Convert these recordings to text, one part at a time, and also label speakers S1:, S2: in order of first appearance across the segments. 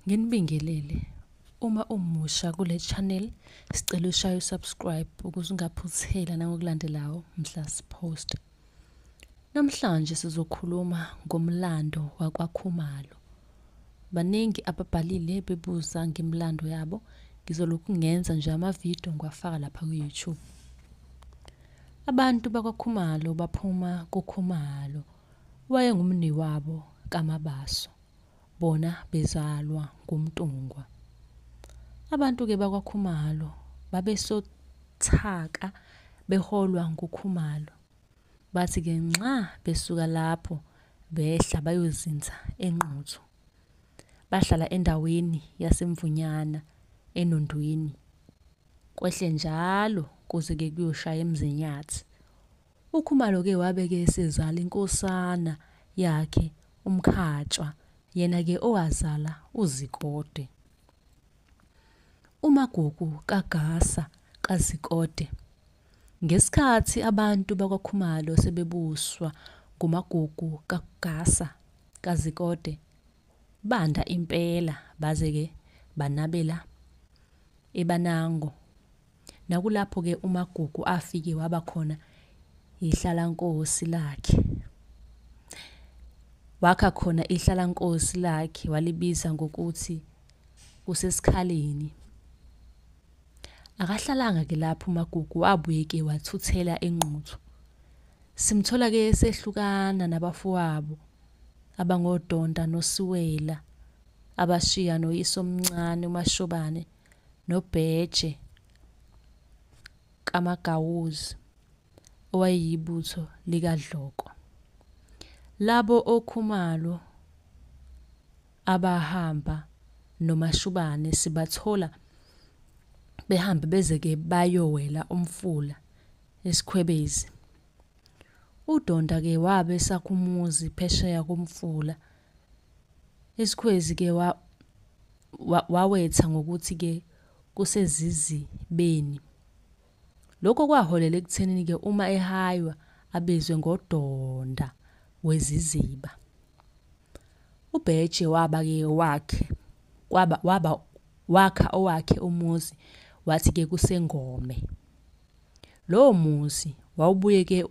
S1: Nginibingelele. Uma umusha kule channel, sicela ushaye u-subscribe ukuze ungaphuthela nangokulandelayo mhla siposta. Namhlanje sizokhuluma ngomlando wakwaKhumalo. Baningi ababhalile bebuza ngemilando yabo. Ngizolokhu ngenza nje amavidiyo ngiwafaka lapha ku-YouTube. Abantu bakwaKhumalo baphuma kuKhumalo, wayengumniwabo kaMabaso, bona bezalwa nguMntungwa. Abantu-ke bakwaKhumalo babesothaka beholwa nguKhumalo. Bathi-ke nxa besuka lapho behla bayozinza eNquthu. Bahlala endaweni yaseMvunyana eNondweni. Kwehle njalo kuze-ke kuyoshaya eMzinyathi. UKhumalo-ke wabe-ke esezala inkosana yakhe uMkhatshwa, yena-ke owazala uZikode. UMagugu kaGasa kaZikode. Ngesikhathi abantu bakwaKhumalo sebebuswa nguMagugu kaGasa kaZikode, banda impela baze-ke banabela eBanango. Nakulapho-ke uMagugu afike waba khona ihlalankosi lakhe. Wakha khona ihlalankosi lakhe walibiza ngokuthi kuseSikhaleni. Akahlalanga-ke lapho uMagugu, wabuye-ke wathuthela eNquthu. Simthola-ke esehlukana nabafowabo abangoDonda noSiwela, abashiya noyisomncane uMashobane noBheje kaMagawuzi owayeyibutho likaDloko. Labo oKhumalo abahamba noMashobane sibathola behambe beze-ke bayowela umfula eSikhwebezi. UDonda-ke wabe esakha umuzi phesheya komfula. ISikhwezi-ke wawetha ngokuthi-ke kuseZizibeni. Lokho kwaholela ekuthenini-ke uma ehaywa abizwe ngoDonda weziziba. UBheje waba-ke wakhe kwaba waba wakha owakhe umuzi wathi-ke kuseNgome. Lowo muzi wawubuye-ke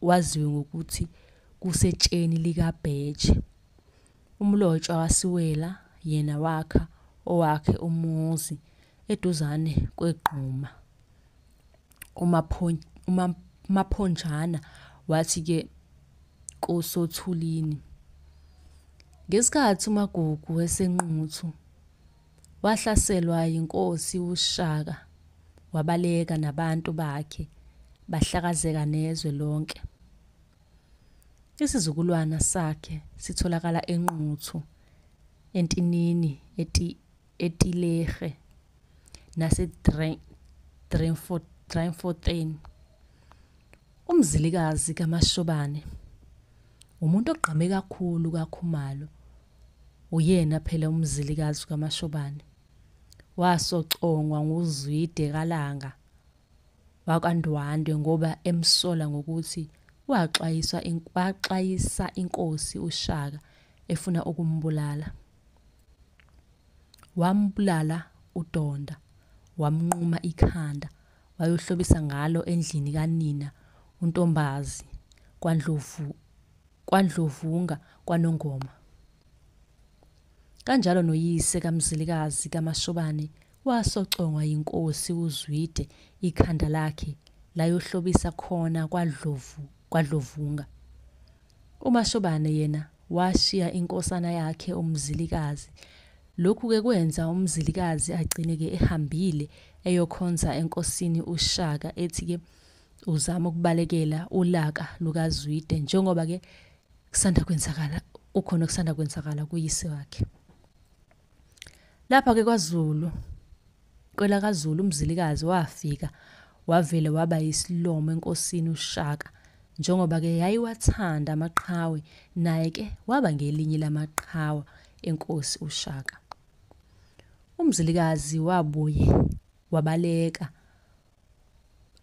S1: waziwe ngokuthi kusetsheni likaBheje. UMlotshwa waSiwela yena wakha owakhe umuzi eduzane kwegquma. UMaphonjana wathi-ke kusoThulini. Ngesikhathi uMagugu eseNquthu wahlaselwa yinkosi uShaka wabaleka nabantu bakhe bahlakazeka nezwe lonke. Isizukulwana sakhe sitholakala eNquthu, eNtinini, eTilerhe nase-Driefontein. UMzilikazi kaMashobane umuntu ogqame kakhulu kaKhumalo. Uyena phela uMzilikazi kaMashobane. Wasocongwa nguZwide kaLanga wakwaNdwandwe ngoba emsola ngokuthi waxwayisa inkosi uShaka efuna ukumbulala. Wambulala uDonda, wamnquma ikhanda, wayohlobisa ngalo endlini kanina uNtombazi kwaNdlovunga kwaNongoma. Kanjalo noyise kaMzilikazi kaMashobane wasocongwa yinkosi uZwide ikhanda lakhe layohlobisa khona kwaDlovunga. UMashobane yena washiya inkosana yakhe uMzilikazi. Lokhu-ke kwenza uMzilikazi agcine-ke ehambile eyokhonza enkosini uShaka ethi-ke uzama ukubalekela ulaka lukaZwide njengoba-ke kusanda kwenzakala kukhona okusanda kwenzakala kuyise wakhe. Lapha-ke kwaZulu, kwelakaZulu uMzilikazi wafika wavele waba yisilomo enkosini uShaka njengoba-ke yayiwathanda amaqhawe naye-ke waba ngelinye lamaqhawe enkosi uShaka. UMzilikazi wabuye wabaleka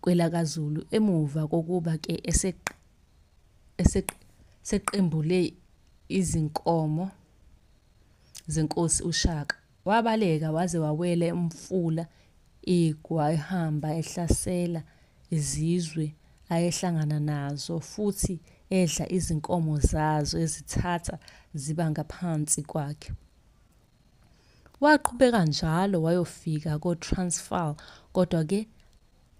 S1: kwelakaZulu emuva kokuba-ke eseqembule izinkomo zenkosi uShaka. Wabaleka waze wawela umfula iGwa ehamba ehlasela izizwe ayehlangana nazo futhi edla izinkomo zazo ezithatha ziba ngaphansi kwakhe. Waqhubeka njalo wayofika ko-Transvaal kodwa-ke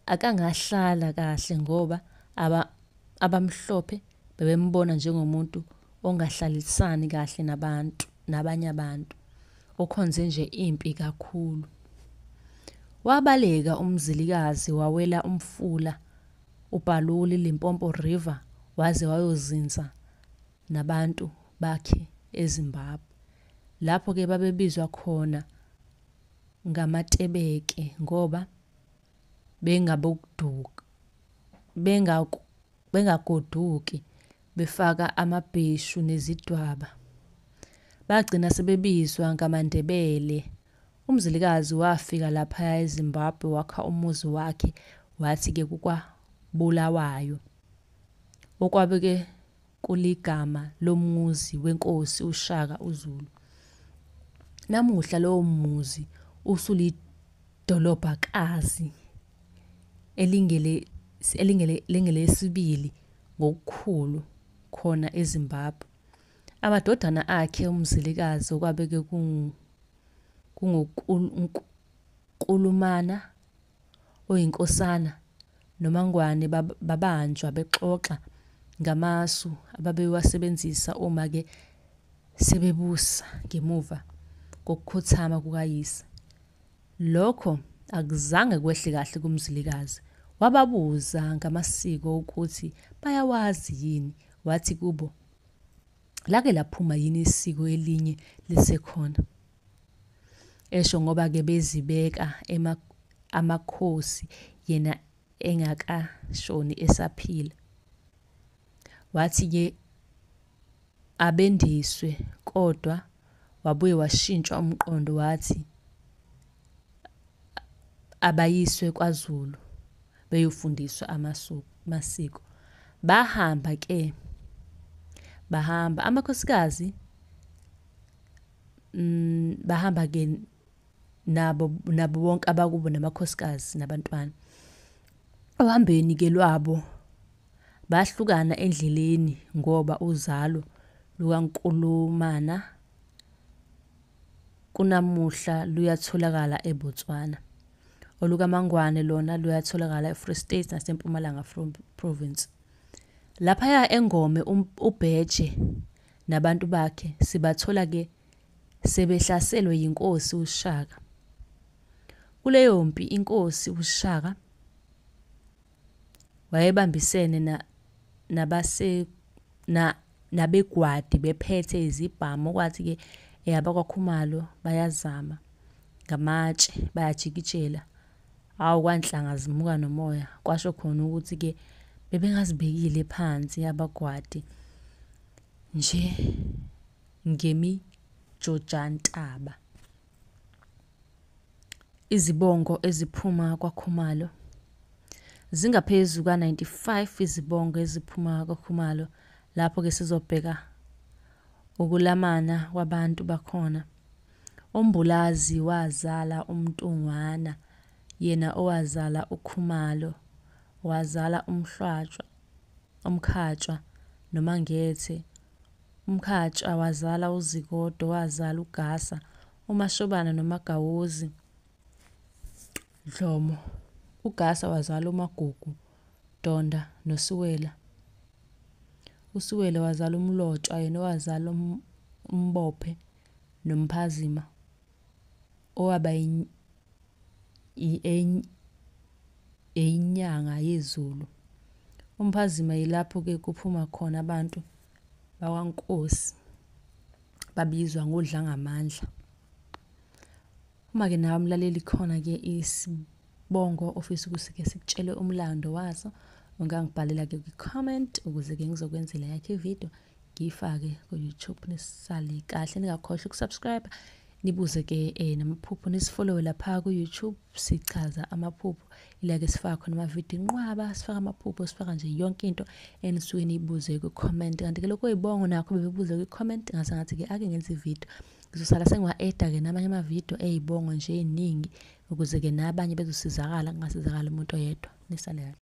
S1: akangahlala kahle ngoba abamhlophe babembona njengomuntu ongahlalisani kahle nabanye abantu, okhonze nje impi kakhulu. Wabaleka uMzilikazi wawela umfula uBhalule, Limpopo River, waze wayozinza nabantu bakhe eZimbabwe. Lapho-ke babebizwa khona ngamaTebeke ngoba bengagoduki befaka amabheshu nezidwaba. Bagcina sebebizwa ngamaNdebele. UMzilikazi wafika laphaya eZimbabwe wakha umuzi wakhe wathi-ke kukwaBulawayo, okwabe-ke kuligama lomuzi wenkosi uShaka uZulu. Namuhla lowo muzi usulidolobhakazi elingelesibili ngobukhulu khona eZimbabwe. Amadodana akhe uMzilikazi okwabe-ke kunguNkulumana oyinkosana noMangwane babanjwa bexoxa ngamasu ababeyowasebenzisa uma-ke sebebusa ngemuva kokukhothama kukayise. Lokho akuzange kwehle kahle kuMzilikazi. Wababuza ngamasiko ukuthi bayawazi yini, wathi kubo lake laphuma yini isiko elinye lisekhona. Esho ngoba-ke bezibeka amakhosi yena engakashoni esaphila. Wathi-ke abendiswe kodwa wabuye washintsha umqondo wathi abayiswe kwaZulu beyofundiswa amasiko. Bahamba-ke, bahamba amakhosikazi, bahamba-ke nabo bonke abakubo namakhosikazi nabantwana. Ohambeni-ke lwabo bahlukana endleleni ngoba uzalo lukaNkulumana kunamuhla luyatholakala eBotswana. OlukaMangwane lona luyatholakala eFree State naseMpumalanga Province. Laphaya eNgome uBheje nabantu bakhe sibathola-ke sebehlaselwe yinkosi uShaka. Kuleyo mpi inkosi uShaka wayebambisene nabegwadi bephethe izibhamu, okwathi-ke abakwaKhumalo bayazama ngamatshe bayajikijela. Awu, kwanhlanga zimuka nomoya, kwasho khona ukuthi-ke bebengazibekile phansi abagwadi nje ngemijojantaba. Izibongo eziphuma kwaKhumalo zingaphezu kuka-95 izibongo eziphuma kwaKhumalo. Lapho-ke sizobheka ukulamana kwabantu bakhona. UMbulazi wazala uMntungwana, yena owazala uKhumalo, wazala uMkhatshwa noMangethe. UMkhatshwa wazala uZikode, wazala uGasa, uMashobana noMagawozi Dlomo. UGasa wazala uMagugu Donda noSiwela. USiwela wazala uMlotshwa, yena owazala uMbophe noMphazima, owaba inyanga yezulu. UMphazima yilapho-ke kuphuma khona abantu bakwaNkosi, babizwa ngoDlangamandla. Uma-ke nawe mlaleli khona-ke isibongo ofisa ukuthi-ke sikutshele umlando waso, ungangibhalela-ke kwi-comment ukuze-ke ngizokwenzela yakho ividiyo ngiyifake ku-YouTube. Nisale kahle, ningakhohlwa ukusubscribe, nibuze-ke namaphupho, nisifollowe lapha ku-YouTube. Sichaza amaphupho, ila-ke sifaka khona amavidiyo inqwaba, sifaka amaphupho, sifaka nje yonke into enisuke niyibuze kwi-comment. Kanti-ke lokho kuyibongo nakho bebebuze kwi-comment, ngase ngathi-ke ake ngenze ividiyo Ngizosala sengiwa-eda-ke namanye amavidiyo ey'bongo nje ey'ningi ukuze-ke nabanye bezosizakala, kungasizakali umuntu oyedwa. Nisale kahle.